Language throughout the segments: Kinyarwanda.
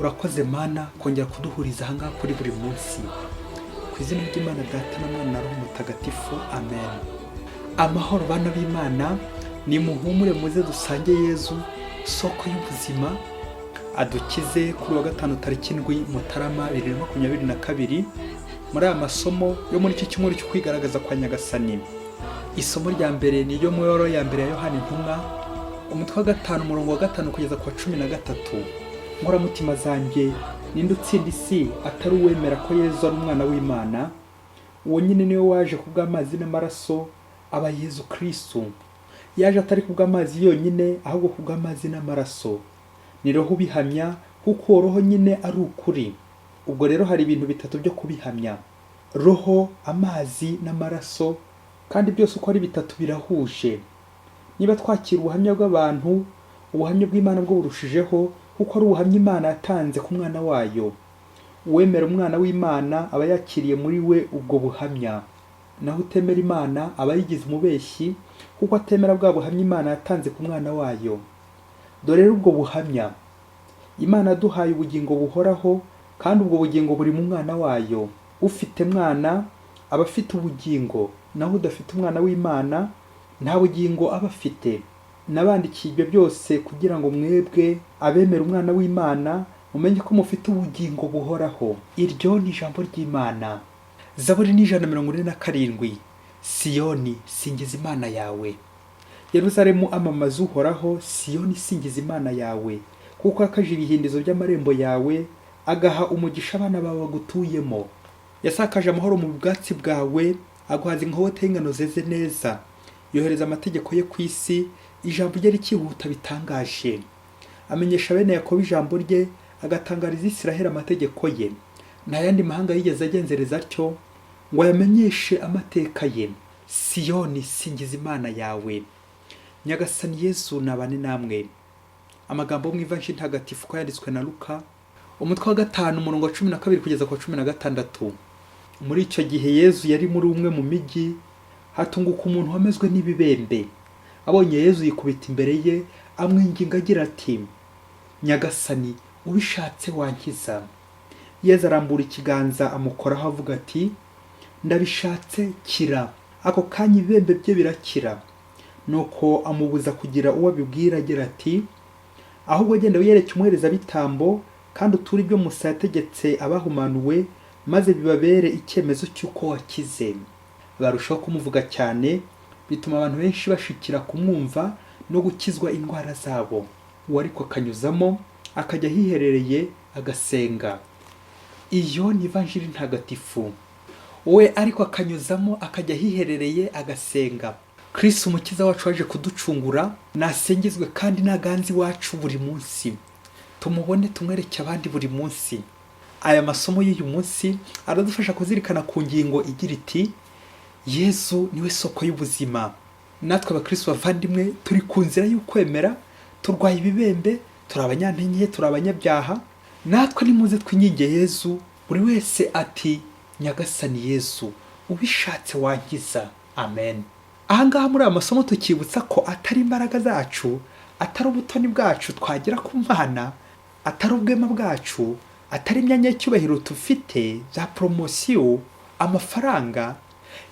Urakoze Mana kongera kuduhuriza ahangaha kuri buri munsi. Ku izina ry'Imana Data na Mwana na Roho Mutagatifu, amen. Amahoro bana b'Imana, nimuhumure muze dusange Yezu, soko y'ubuzima, adukize kuri wa gatanu tariki 7 Mutarama 2022, muri aya masomo yo muri iki cyumweru cyo kwigaragaza kwa Nyagasani. Isomo rya mbere ni iryo mu ibaruwa ya mbere ya Yohani Intumwa, umutwe wa 5, umurongo wa 5 kugeza ku wa 13. Nkoramutima zanjye, ninde utsinda isi atari uwemera ko Yezu ari umwana w'Imana? Uwo nyine niwe waje ku bw'amazi n'amaraso, aba Yezu Kristu. Yaje atari ku bw'amazi yonyine, ahubwo ku bw'amazi n'amaraso. Ni Roho ubihamya, kuko uwo Roho nyine ari ukuri. Ubwo rero hari ibintu bitatu byo kubihamya: Roho, amazi n'amaraso, kandi byose uko ari bitatu birahuje. Niba twakira ubuhamya bw'abantu, ubuhamya bw'Imana bwo burushijeho, kuko ari ubuhamya Imana yatanze ku mwana wayo. Uwemera umwana w'Imana aba yakiriye muri we ubwo buhamya, naho utemera Imana aba yigize umubeshyi, kuko atemera bwa buhamya Imana yatanze ku mwana wayo. Dore rero ubwo buhamya: Imana yaduhaye ubugingo buhoraho, kandi ubwo bugingo buri mu mwana wayo. Ufite mwana aba afite ubugingo, naho udafite umwana w'Imana nta bugingo aba afite. Nabandikiye ibyo byose kugira ngo mwebwe abemera umwana w'Imana mumenye ko mufite ubugingo buhoraho. Iryo ni ijambo ry'Imana. Zaburi ni 147. Siyoni, singiza Imana yawe. Yeruzalemu, amamaza Uhoraho. Siyoni, singiza Imana yawe, kuko yakaje ibihindizo by'amarembo yawe, agaha umugisha abana bawe bagutuyemo. Yasakaje amahoro mu bwatsi bwawe, aguhaza inkote y'ingano zeze neza. Yohereza amategeko ye ku isi, ijambo rye rikihuta bitangaje. Amenyesha bene Yakobo ijambo rye, agatangariza Isiraheli amategeko ye. Nta yandi mahanga yigeze agenzereza atyo ngo ayamenyeshe amateka ye. Siyoni, singiza Imana yawe. Nyagasani Yezu nabane namwe. Amagambo yo mu Ivanjiri ntagatifu uko yanditswe na Luka, umutwe wa 5, umurongo wa 12 kugeza ku wa 16. Muri icyo gihe Yezu yari muri umwe mu mijyi, hatunguka umuntu wamezwe n'ibibembe. Abonye Yezu yikubita imbere ye, amwinginga agira ati: "Nyagasani, ubishatse wankiza." Yezu arambura ikiganza amukoraho, avuga ati: "Ndabishatse, kira." Ako kanya ibibembe bye birakira. Nuko amubuza kugira uwo abibwira, agira ati: "Ahubwo genda wiyereke umuherezabitambo, kandi uture ibyo Musa yategetse abahumanuwe, maze bibabere icyemezo cy'uko wakize." Barushaho kumuvuga cyane, bituma abantu benshi bashikira kumwumva no gukizwa indwara zabo. Uwo ariko akanyuzamo akajya ahiherereye agasenga. Iyo ni Ivanjiri ntagatifu. We ariko akanyuzamo akajya ahiherereye agasenga. Kristo Umukiza wacu waje kuducungura nasingizwe kandi naganze iwacu buri munsi. Tumubone, tumwereke abandi buri munsi. Aya masomo y'uyu munsi aradufasha kuzirikana ku ngingo igira iti: "Yezu niwe soko y'ubuzima." Natwe abakristo bavandimwe turi ku nzira y'ukwemera, turwaye ibibembe, turi abanyantege, turi abanyabyaha. Natwe nimuze twinginge Yezu, buri wese ati: "Nyagasani Yezu, ubishatse wankiza." Amen. Ahangaha muri aya masomo tukibutsa ko atari imbaraga zacu, atari ubutoni bwacu twagera ku Mana, atari ubwema bwacu, atari imyanya y'icyubahiro dufite za promotion, amafaranga,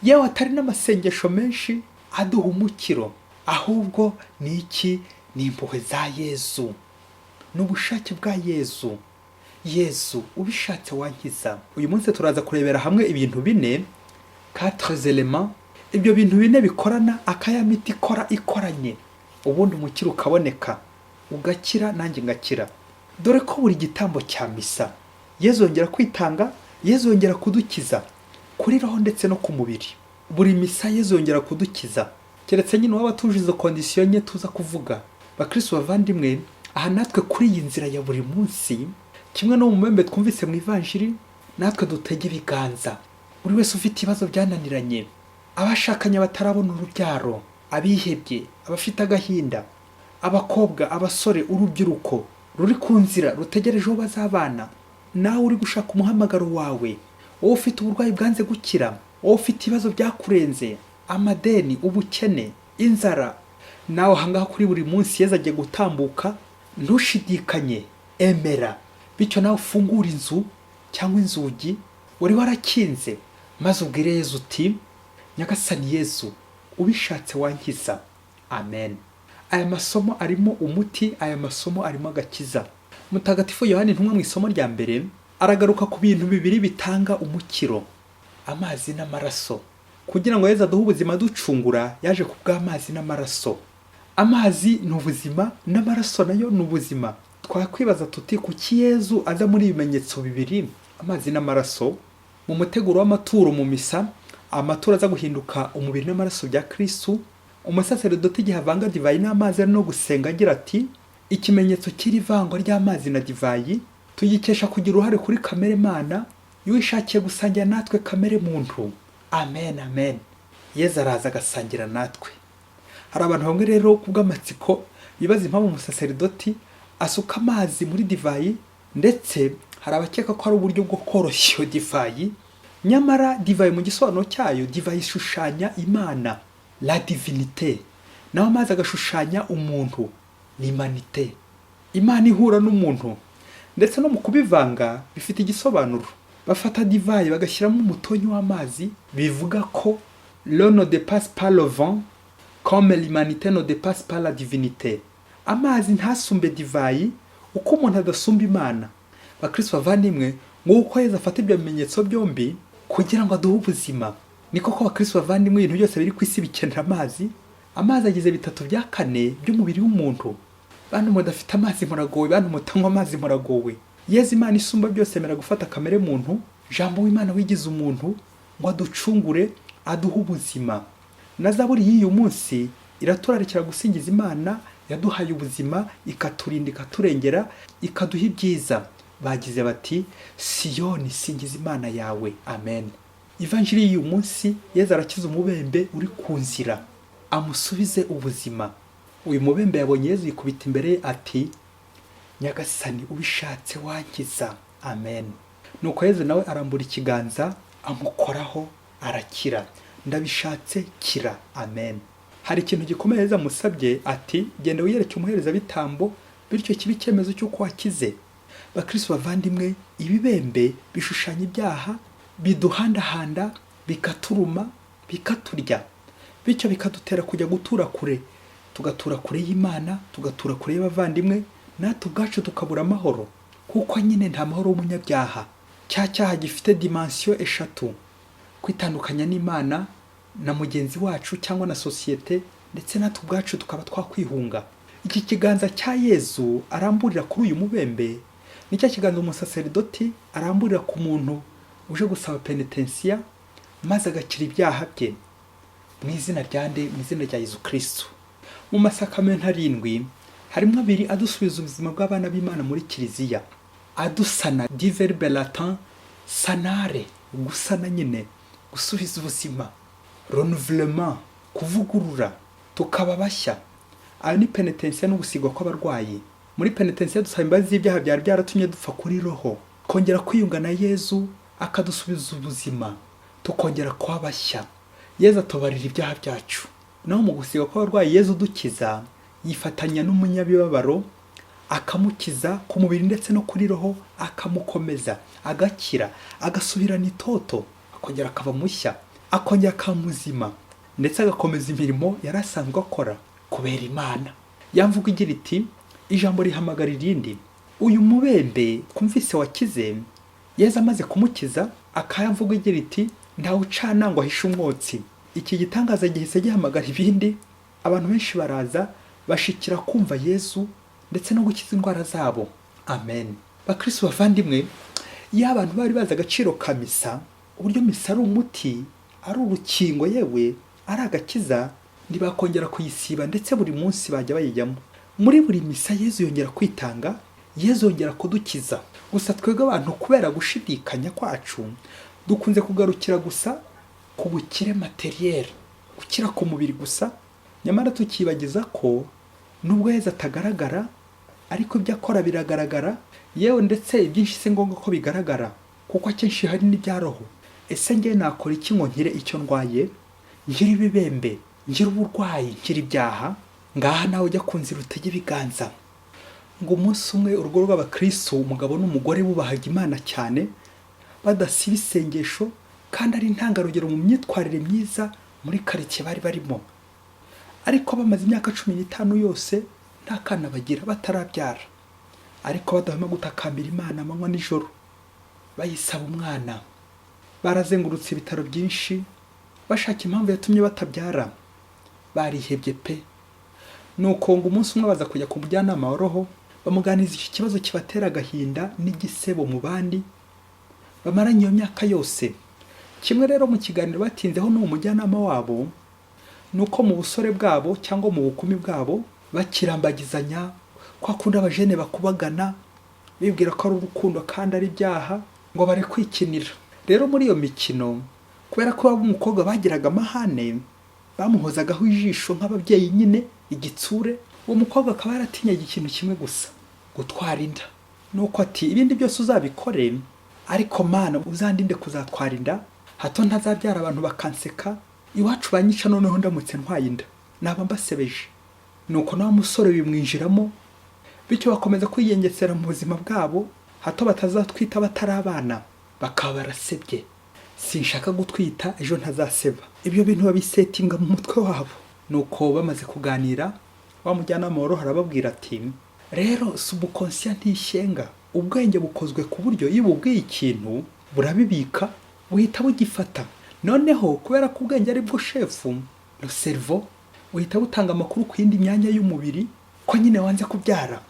yewe atari n'amasengesho menshi aduha umukiro. Ahubwo ni iki? Ni impuhwe za Yezu, ni ubushake bwa Yezu. "Yezu, ubishatse wankiza." Uyu munsi turaza kurebera hamwe ibintu bine, quatre éléments. Ibyo bintu bine bikorana, akayamiti ikora ikoranye, ubundi umukiro ukaboneka, ugakira nanjye ngakira. Dore ko buri gitambo cya misa Yezu yongera kwitanga, Yezu yongera kudukiza kuri roho ndetse no ku mubiri. Buri misa Yezu yongera kudukiza, keretse nyine waba atuje izo conditions nke tuza kuvuga. Bakristo bavandimwe, aha natwe kuri iyi nzira ya buri munsi, kimwe no mu mubembe twumvise mu Ivanjiri, natwe dutege ibiganza. Buri wese ufite ibibazo byananiranye, abashakanye batarabona urubyaro, abihebye, abafite agahinda, abakobwa, abasore, urubyiruko ruri ku nzira rutegereje uwo bazabana, nawe uri gushaka umuhamagaro wawe, wowe ufite uburwayi bwanze gukira, wowe ufite ibibazo byakurenze, amadeni, ubukene, inzara, nawe ahangaha kuri buri munsi Yezu agiye gutambuka. Ntushidikanye, emera. Bityo nawe ufungure inzu cyangwa inzugi wari warakinze, maze ubwire Yezu uti: "Nyagasani Yezu, ubishatse wankiza." Amen. Aya masomo arimo umuti, aya masomo arimo agakiza. Mutagatifu Yohani Intumwa mu isomo rya mbere aragaruka ku bintu bibiri bitanga umukiro: amazi n'amaraso. Kugira ngo Yezu aduhe ubuzima ducungura, yaje ku bw'amazi n'amaraso. Amazi ni ubuzima, n'amaraso nayo ni ubuzima. Twakwibaza tuti: "Kuki Yezu aza muri ibimenyetso bibiri, amazi n'amaraso?" Mu muteguro w'amaturo mu misa, amaturo aza guhinduka umubiri n'amaraso bya Kirisitu, umusaseredoti igihe avanga divayi n'amazi ari no gusenga agira ati: "Ikimenyetso cy'iri vangwa ry'amazi na divayi tugikesha kugira uruhare kuri kamere mana y'uwishakiye gusangira natwe kamere muntu." Amen, amen. Yezu araza agasangira natwe. Hari abantu bamwe rero ku bw'amatsiko bibaza impamvu umusaseridoti asuka amazi muri divayi, ndetse hari abakeka ko ari uburyo bwo koroshya iyo divayi. Nyamara divayi mu gisobanuro cyayo, divayi ishushanya Imana, la divinité, naho amazi agashushanya umuntu, l'humanité. Imana ihura n'umuntu. Ndetse no mu kubivanga bifite igisobanuro. Bafata divayi bagashyiramo umutonyi w'amazi, bivuga ko l'eau ne dépasse pas le vin comme l'humanité ne dépasse pas la divinité. Amazi ntasumbe divayi uko umuntu adasumba Imana. Bakristo bavandimwe, nguko Yezu afata ibyo bimenyetso byombi kugira ngo aduhe ubuzima. Ni koko, bakristo bavandimwe, ibintu byose biri ku isi bikenera amazi. Amazi agize 3/4 by'umubiri w'umuntu. Bantu mudafite amazi muragowe, bantu mutanywa amazi muragowe. Yezu Imana isumba byose emera gufata kamere muntu, Jambo w'Imana wigize umuntu, ngo aducungure, aduhe ubuzima. Na zaburi y'uyu munsi iraturarikira gusingiza Imana yaduhaye ubuzima, ikaturinda, ikaturengera, ikaduha ibyiza. Bagize bati: "Siyoni, singiza Imana yawe." Amen. Ivanjiri y'uyu munsi, Yezu arakiza umubembe uri ku nzira, amusubize ubuzima. Uyu mubembe yabonye Yezu, yikubita imbere ye ati: "Nyagasani, ubishatse wankiza." Amen. Nuko Yezu nawe arambura ikiganza, amukoraho, arakira. "Ndabishatse, kira." Amen. Hari ikintu gikomeye Yezu amusabye ati: "Genda wiyereke umuherezabitambo, bityo kibe icyemezo cy'uko wakize." Bakristo bavandimwe, ibibembe bishushanya ibyaha biduhandahanda, bikaturuma, bikaturya, bityo bikadutera kujya gutura kure, tugatura kure y'Imana, tugatura kure y'abavandimwe, natwe ubwacu tukabura amahoro, kuko nyine nta mahoro w'umunyabyaha. Cya cyaha gifite dimension eshatu: kwitandukanya n'Imana na mugenzi wacu cyangwa na sosiyete, ndetse natwe ubwacu tukaba twakwihunga. Iki kiganza cya Yezu aramburira kuri uyu mubembe ni cya kiganza umusaseridoti aramburira ku muntu uje gusaba penetensiya, maze agakira ibyaha bye. Mu izina rya nde? Mu izina rya Yezu Kirisitu. Mu masakamento arindwi harimo abiri adusubiza ubuzima bw'abana b'Imana muri Kiliziya, adusana, du verbe latin sanare, gusana nyine, gusubiza ubuzima, renouvellement, kuvugurura, tukaba bashya. Ayo ni penetensiya n'ugusigwa kw'abarwayi. Muri penetensiya dusaba imbabazi z'ibyaha byari byaratumye dupfa kuri roho, kongera kwiyunga na Yezu, akadusubiza ubuzima, tukongera kuba bashya. Yezu atubarira ibyaha byacu. Naho mu gusiga kw'abarwayi, Yezu udukiza yifatanya n'umunyabibabaro, akamukiza ku mubiri ndetse no kuri roho, akamukomeza, agakira, agasubirana itoto, akongera akaba mushya, akongera akaba muzima, ndetse agakomeza imirimo yari asanzwe akora kubera Imana. Ya mvugo igira iti: "Ijambo rihamagara irindi." Uyu mubembe twumvise wakize, Yezu amaze kumukiza, akayamvugo igira iti: "Ntawe ucana ngo ahishe umwotsi." Iki gitangaza gihise gihamagara ibindi. Abantu benshi baraza bashikira kumva Yezu ndetse no gukiza indwara zabo. Amen. Bakristo bavandimwe, iyo abantu bari bazi agaciro ka misa, uburyo misa ari umuti, ari urukingo, yewe ari agakiza, ntibakongera kuyisiba, ndetse buri munsi bajya bayijyamo. Muri buri misa Yezu yongera kwitanga, Yezu yongera kudukiza. Gusa twebwe abantu, kubera gushidikanya kwacu, dukunze kugarukira gusa ku bukire matériel, gukira ku mubiri gusa, nyamara tukibagiza ko nubwo Yezu atagaragara, ariko ibyo akora biragaragara. Yewe ndetse ibyinshi si ngombwa ko bigaragara, kuko akenshi hari n'ibya roho. Ese njye nakora iki ngo nkire icyo ndwaye, nkire ibibembe, nkire uburwayi, nkire ibyaha? Ngaha nawe ujya ku nzira utege ibiganza. Ngo umunsi umwe urugo rw'abakristo, umugabo n'umugore bubahaga Imana cyane, badasiba isengesho, kandi ari intangarugero mu myitwarire myiza muri karitsiye bari barimo, ariko bamaze imyaka 15 yose nta kana bagira, batarabyara, ariko badahwema gutakambira Imana amanywa nijoro bayisaba umwana. Barazengurutse ibitaro byinshi bashaka impamvu yatumye batabyara, barihebye pe. Nuko ngo umunsi umwe baza kujya ku mujyanama wa roho, bamuganiriza iki kibazo kibatera agahinda n'igisebo mu bandi bamaranye iyo myaka yose. Kimwe rero mu kiganiro batinzeho n'uwo mujyanama wabo ni uko mu busore bwabo cyangwa mu bukumi bwabo, bakirambagizanya, kwa kundi abajene bakubagana bibwira ko ari urukundo kandi ari ibyaha, ngo bari kwikinira. Rero muri iyo mikino, kubera ko waba umukobwa bagiraga amahane, bamuhozagaho ijisho nk'ababyeyi nyine, igitsure. Uwo mukobwa akaba yaratinyaga ikintu kimwe gusa, gutwara inda. Nuko ati: "Ibindi byose uzabikore, ariko Mana uzandinde kuzatwara inda, hato ntazabyara abantu bakanseka, iwacu banyica. Noneho ndamutse ntwaye inda naba mbasebeje." Nuko nawe musore bimwinjiramo, bityo bakomeza kwigengesera mu buzima bwabo, hato batazatwita batari abana bakaba barasebye. "Sinshaka gutwita ejo ntazaseba." Ibyo bintu babisetinga mu mutwe wabo. Nuko bamaze kuganira, wa mujyanama wa roho arababwira ati: "Rero subconscient ntishyenga. Ubwenge bukozwe ku buryo iyo bubwiye ikintu burabibika, buhita bugifata. Noneho kubera ko ubwenge ari bwo shefu, le cerveau, buhita butanga amakuru ku yindi myanya y'umubiri ko nyine wanze kubyara,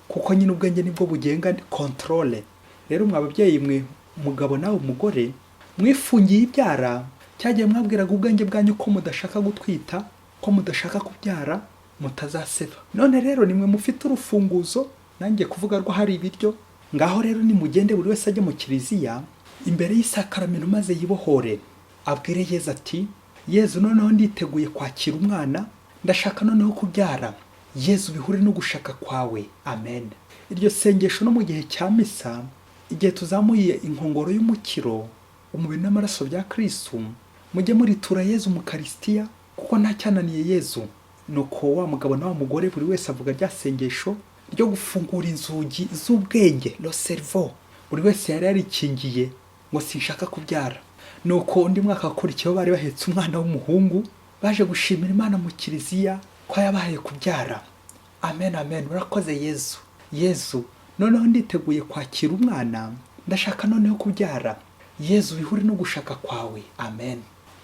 kuko nyine ubwenge nibwo bugenga contrôle. Rero mwa babyeyi mwe, umugabo nawe umugore, mwifungiye ibyara, cyagiye mwabwiraga ubwenge bwanyu ko mudashaka gutwita, ko mudashaka kubyara, mutazaseba. None rero nimwe mufite urufunguzo, nanjye kuvuga rwo hari ibiryo. Ngaho rero nimugende, buri wese ajye mu kiliziya imbere y'isakaramento, maze yibohore, abwire Yezu ati: 'Yezu, noneho nditeguye kwakira umwana, ndashaka noneho kubyara. Yezu, bihure no gushaka kwawe, amen.'" Iryo sengesho no mu gihe cya misa, igihe tuzamuye inkongoro y'umukiro, umubiri n'amaraso bya Kirisitu, mujye muritura Yezu mu Karisitiya, kuko nta cyananiye Yezu. Nuko wa mugabo na wa mugore, buri wese avuga rya sengesho ryo gufungura inzugi z'ubwenge, le cerveau, buri wese yari yarikingiye ngo "Sinshaka kubyara." Nuko undi mwaka wakurikiyeho bari bahetse umwana w'umuhungu, baje gushimira Imana mu kiliziya ko yabahaye kubyara. "Amen, amen, urakoze Yezu. Yezu, noneho nditeguye kwakira umwana, ndashaka noneho kubyara. Yezu, bihure no gushaka kwawe, amen."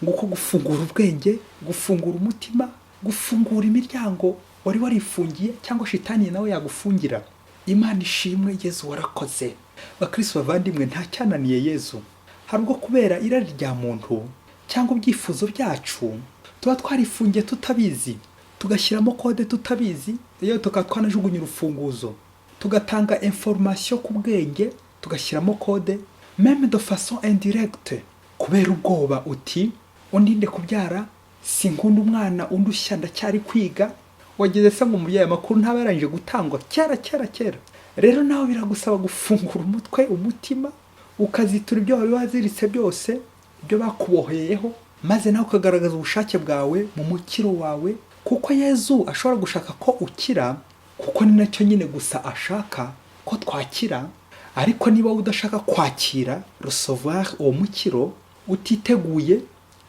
Nguko gufungura ubwenge, gufungura umutima, gufungura imiryango wari warifungiye cyangwa shitani nawe yagufungira. Imana ishimwe, Yezu warakoze. Bakristo bavandimwe, nta cyananiye Yezu. Hari ubwo kubera irari rya muntu cyangwa ibyifuzo byacu tuba twarifungiye tutabizi, tugashyiramo code tutabizi, yewe tukaba twanajugunya urufunguzo, tugatanga information ku bwenge, tugashyiramo code même de façon indirecte kubera ubwoba, uti: "Undinde kubyara, sinkunda umwana undushya, ndacyari kwiga." Wageze se ngo umubyeyi amakuru ntaba yarangije gutangwa kera kera kera? Rero nawe biragusaba gufungura umutwe, umutima, ukazitura ibyo wari waziritse byose, ibyo bakuboheyeho, maze nawe ukagaragaza ubushake bwawe mu mukiro wawe, kuko Yezu ashobora gushaka ko ukira, kuko ni nacyo nyine gusa ashaka ko twakira. Ariko niba udashaka kwakira, recevoir uwo mukiro, utiteguye,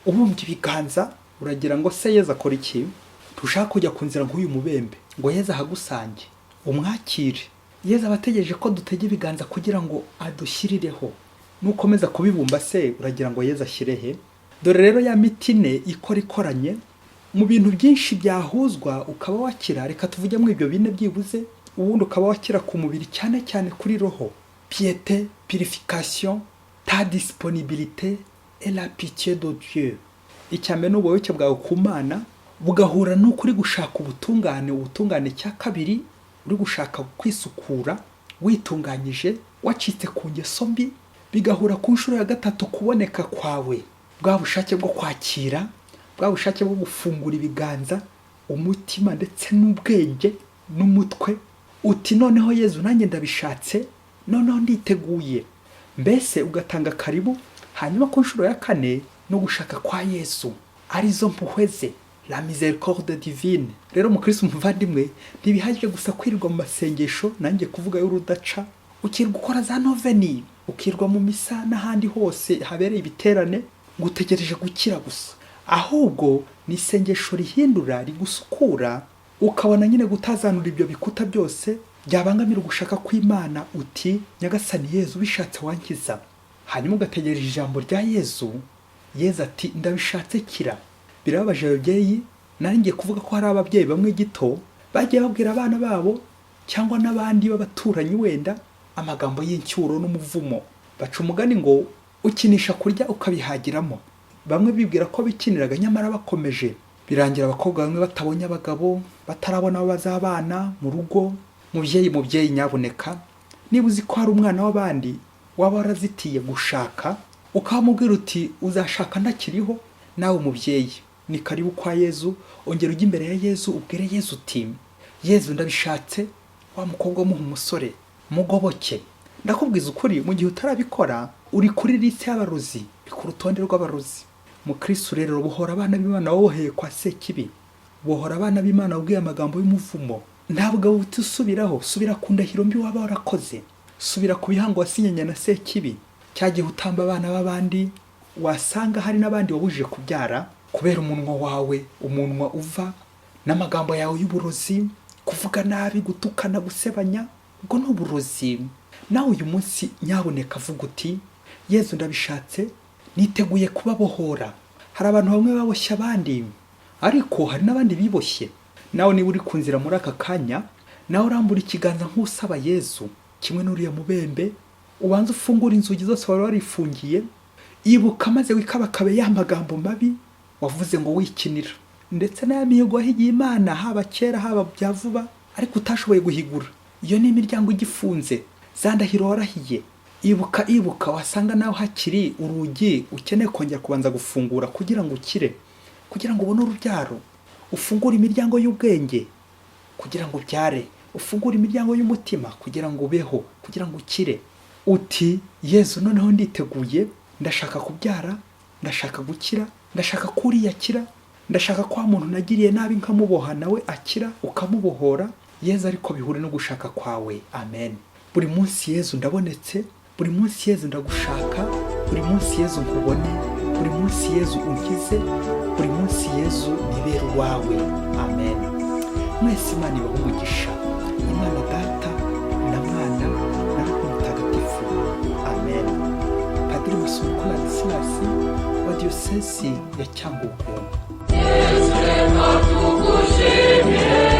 ubumbye ibiganza, uragira ngo se Yezu akora iki? Ntushaka kujya ku nzira nk'uyu mubembe ngo Yezu ahagusange umwakire. Yezu aba ategereje ko dutega ibiganza kugira ngo adushyirireho. Nukomeza kubibumba se, uragira ngo Yezu ashyire he? Dore rero ya miti ine ikora ikoranye mu bintu byinshi byahuzwa ukaba wakira. Reka tuvugemo ibyo bine byibuze, ubundi ukaba wakira ku mubiri, cyane cyane kuri roho: piété, purification, ta disponibilité et la pitié de Dieu. Icya mbere ni ubuyoboke bwawe ku Mana, bugahura n'uko uri gushaka ubutungane. Ubutungane cya kabiri, uri gushaka kwisukura, witunganyije, wacitse ku ngeso mbi, bigahura ku nshuro ya gatatu kuboneka kwawe, bwa bushake bwo kwakira, bwa bushake bwo gufungura ibiganza, umutima ndetse n'ubwenge n'umutwe, uti: "Noneho Yezu, nanjye ndabishatse, noneho nditeguye." Mbese ugatanga karibu. Hanyuma ku nshuro ya kane no gushaka kwa Yezu, arizo mpuhwe ze. La miséricorde divine. Rero mukristo muvandimwe, ntibihagije gusa kwirirwa mu masengesho, nanjye kuvuga y'urudaca, ukirwa ukora za noveni, ukirwa mu misa n'ahandi hose habereye ibiterane, ngo utegereje gukira gusa. Ahubwo ni isengesho rihindura, rigusukura, ukabona nyine gutazanura ibyo bikuta byose byabangamira ugushaka kw'Imana, uti: "Nyagasani Yezu, ubishatse wankiza." Hanyuma ugategereza ijambo rya Yezu. Yezu ati: "Ndabishatse, kira." Birababaje ababyeyi. Nari ngiye kuvuga ko hari ababyeyi bamwe gito bagiye babwira abana babo cyangwa n'abandi b'abaturanyi wenda amagambo y'incyuro n'umuvumo. Baca umugani ngo ukinisha kurya ukabihagiramo. Bamwe bibwira ko bikiniraga, nyamara bakomeje, birangira abakobwa bamwe batabonye abagabo, batarabona abo bazabana mu rugo. Mubyeyi, mubyeyi, nyabuneka, niba uzi ko hari umwana w'abandi waba warazitiye gushaka, ukamubwira uti: "Uzashaka ntakiriho." Nawe mubyeyi, ni karibu kwa Yezu. Ongera ujye imbere ya Yezu, ubwire Yezu uti: "Yezu, ndabishatse, wa mukobwa muha umusore, mugoboke." Ndakubwiza ukuri, mu gihe utarabikora uri kuri liste y'abarozi, uri ku rutonde rw'abarozi. Mukristo rero, buhora abana b'Imana woheye kwa Sekibi, bohora abana b'Imana wabwiye amagambo y'umuvumo. Ntabwo utusubiraho. Subira ku ndahiro mbi waba warakoze, subira ku bihango wasinyanye na Sekibi cya gihe utamba abana b'abandi. Wasanga hari n'abandi wabujije kubyara kubera umunwa wawe, umunwa uva n'amagambo yawe y'uburozi, kuvuga nabi, gutukana, gusebanya, ubwo ni uburozi. Nawe uyu munsi nyabuneka avuga uti: "Yezu, ndabishatse, niteguye kubabohora." Hari abantu bamwe baboshye abandi, ariko hari n'abandi biboshye. Nawe niba uri ku nzira muri aka kanya, nawe urambura ikiganza nk'usaba Yezu kimwe n'uriya mubembe, ubanza ufungura inzugi zose wari warifungiye. Ibuka maze wikabakabe ya magambo mabi wavuze ngo wikinira, ndetse n'aya mihigo wahigiye Imana, haba kera, haba bya vuba, ariko utashoboye guhigura. Iyo ni imiryango igifunze, za ndahiro warahiye. Ibuka, ibuka, wasanga nawe hakiri urugi ukeneye kongera kubanza gufungura kugira ngo ukire, kugira ngo ubone urubyaro. Ufungure imiryango y'ubwenge kugira ngo ubyare, ufungure imiryango y'umutima kugira ngo ubeho, kugira ngo ukire. Uti: "Yezu, noneho nditeguye, ndashaka kubyara, ndashaka gukira, ndashaka ko uriya akira, ndashaka ko wa muntu nagiriye nabi nkamuboha nawe akira." Ukamubohora Yezu, ariko bihure no gushaka kwawe. Amen. Buri munsi Yezu ndabonetse, buri munsi Yezu ndagushaka, buri munsi Yezu nkubone, buri munsi Yezu unkize, buri munsi Yezu nibere uwawe. Amen. Mwese Imana ibahe umugisha, Imana Data na Mwana na Roho Mutagatifu. Amen. Padiri Masumbuko Ladislas wa Diyosezi ya Cyangugu. Yesu, reka tugushimire.